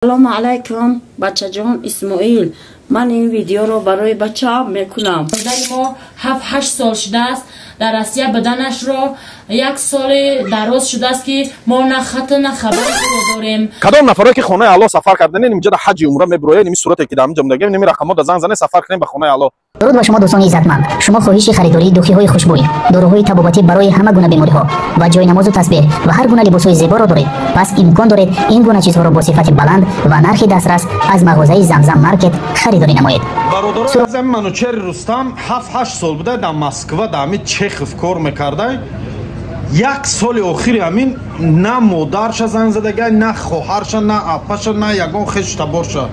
Салому алайкум, бачаҷон Исмоил. Ман ин видеоро барои бачаам мекунам. Модари мо 7-8 сол шудааст дар Россия буданашро, як соли дароз шудааст, ки мо на хату на хабари ӯро дорем. Кадом нафаре ки хонаи Алло сафар карданен, инҷа ҳаҷи умра мебирояд, ин сурате ки дар инҷа мудагем, ними рақамҳо да занг зане, сафар кунем ба хонаи Алло. Дуруд ба шумо, дӯстони иззатманд! Шумо хоҳиши харидории духиҳои хушбӯй, доруҳои табобатӣ барои ҳама гуна бемориҳо ва ҷойнамозу тасбеҳ ва ҳар гуна либосҳои зеборо доред? Пас имкон доред ин гуна чизҳоро бо сифати баланд ва нархи дастрас аз мағозаи Замзам Маркет харидорӣ намоед. Бародаро, Манучери Рустам 7-8 сол буда дар Москва, дар ҳамин Чехов кор мекардай. Як соли охири ҳамин на модарша занг задагай, на хоҳарша, на апаша, на ягон хешу таборша.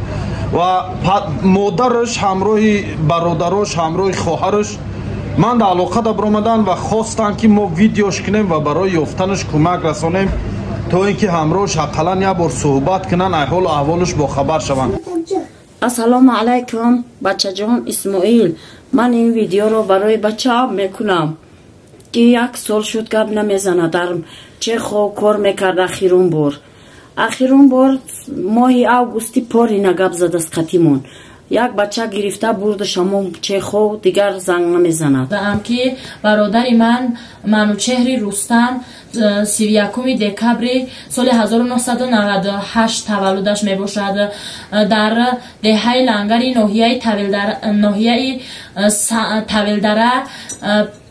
Ва модараш ҳамроҳи бародарош, ҳамроҳи хоҳараш ман дар алоқа да баромаданд ва хостанд, ки мо видеош кунем ва барои ёфтанаш кӯмак расонем, то ин ки ҳамроҳш ақаллан як бор суҳбат кунанд, ҳолу аҳволаш бохабар шаванд. Ассалому алайкум, бачаҷон Исмоил. Ман ин видеоро барои бачаам мекунам, ки як сол шуд гап намезанад. Дар Чехов кор мекард. Ахирун бор моҳи августи порина гап задааст қатимон. Як бача гирифта бурдаш ҳамон Чехов, дигар занг намезанад. Даам ки бародари ман Манучеҳри Рустам 31 декабри соли 1998 таваллудаш мебошад. Дар деҳаи Лангари ноҳияи Тавилдара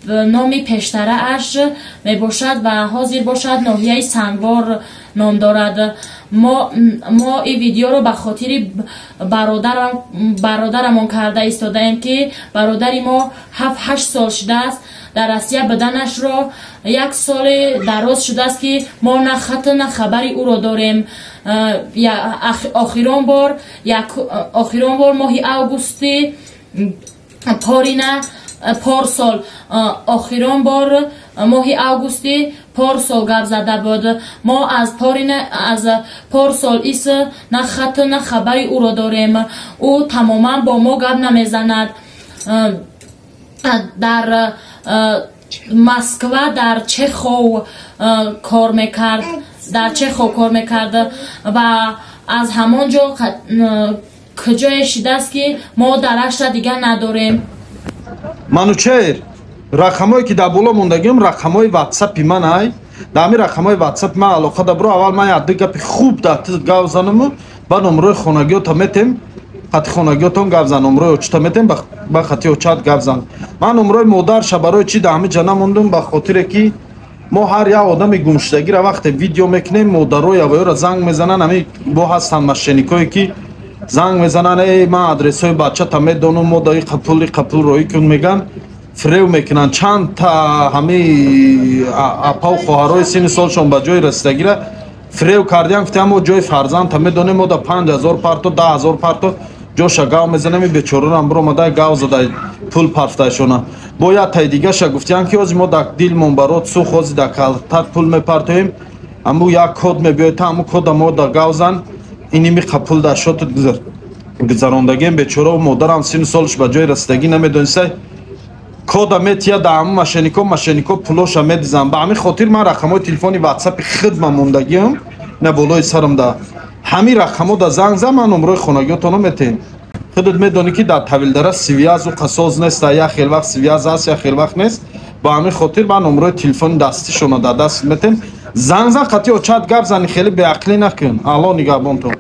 номи пештарааш мебошад ва ҳозир бошад ноҳияи Сангвор ном дорад. Мо ин видеоро ба хотири бародарамон карда истодаем, ки бародари мо 7-8 сол шудааст дар Россия буданашро, як соли дароз шудааст, ки мо на хату на хабари ӯро дорем. Охирон бор моҳи августи порина порсол, охирон бор моҳи августи порсол гап зада буд. Мо аз порсол ис на хату на хабари ӯро дорем. Ӯ тамоман бо мо гап намезанад. Дар Москва, дар Чехов кор мекард, дар Чехов кор мекард ва аз ҳамон ҷо куҷое шидааст, ки мо дарашра дигар надорем. Манучер, рақамҳое ки дар боло мондагиам, рақамҳои ватсапи ман ай. Дар ҳамин рақамҳои ватсапи ман алоқа да биро. Аввал ман як ду гапи хуб дар ту гап занаму ба номрои хонагиёта метем, хати хонагиётон гап зан. Номрои очита метем, ба хати очат гап зан. Ман номрои модарша барои чӣ дар ҳамин ҷа намондум? Ба хотире ки мо ҳар як одами гумшудагиро вақте видео мекунем, модарои авоёро занг мезананд. Ҳамин бо ҳастанд мошенникое, ки занг мезананд: «Эй, ман адресҳои бачата медонам, мо даи қапули қапул роҳӣ кун», меган, фирев мекунанд. Чандта ҳамаи апаву хоҳарои синни солшон ба ҷои расидагира фирев кардиам, гуфтиам: «Мо ҷои фарзандта медонем, мо да 5000 парто, 10 000 парто, ҷоша гав мезанем». И бечорарам биромада гав зада, пул парташона. Бо як тай дигаша гуфтиам, ки ҳози мо да дилмон барот сух, ҳози да калтат пул мепартоем, аму як код мебиёед, та аму кода мо да гав зан, иними қапул дар шотат гузарондагем. Бечора модарам сину солш ба ҷои расидагӣ намедонистай, кода метия да ҳаму мошеннико, мошеннико пулоша медизан. Ба ҳамин хотир ман рақамҳои телефони ватсапи хидма мондагиам на болои сарам. Да ҳамин рақамҳо да занг зан, ман номрои хонагиётонро метем. Худат медонӣ, ки дар Тавилдара связь у қасоз нест, як хел вақт связь ҳаст, як хел вақт нест. Ба ҳамин хотир ман номрои телефони дастишонро дар даст метем. Занг зан, қатъи очат гап зани, хеле беақлӣ накун. Алло нигаҳбонтон.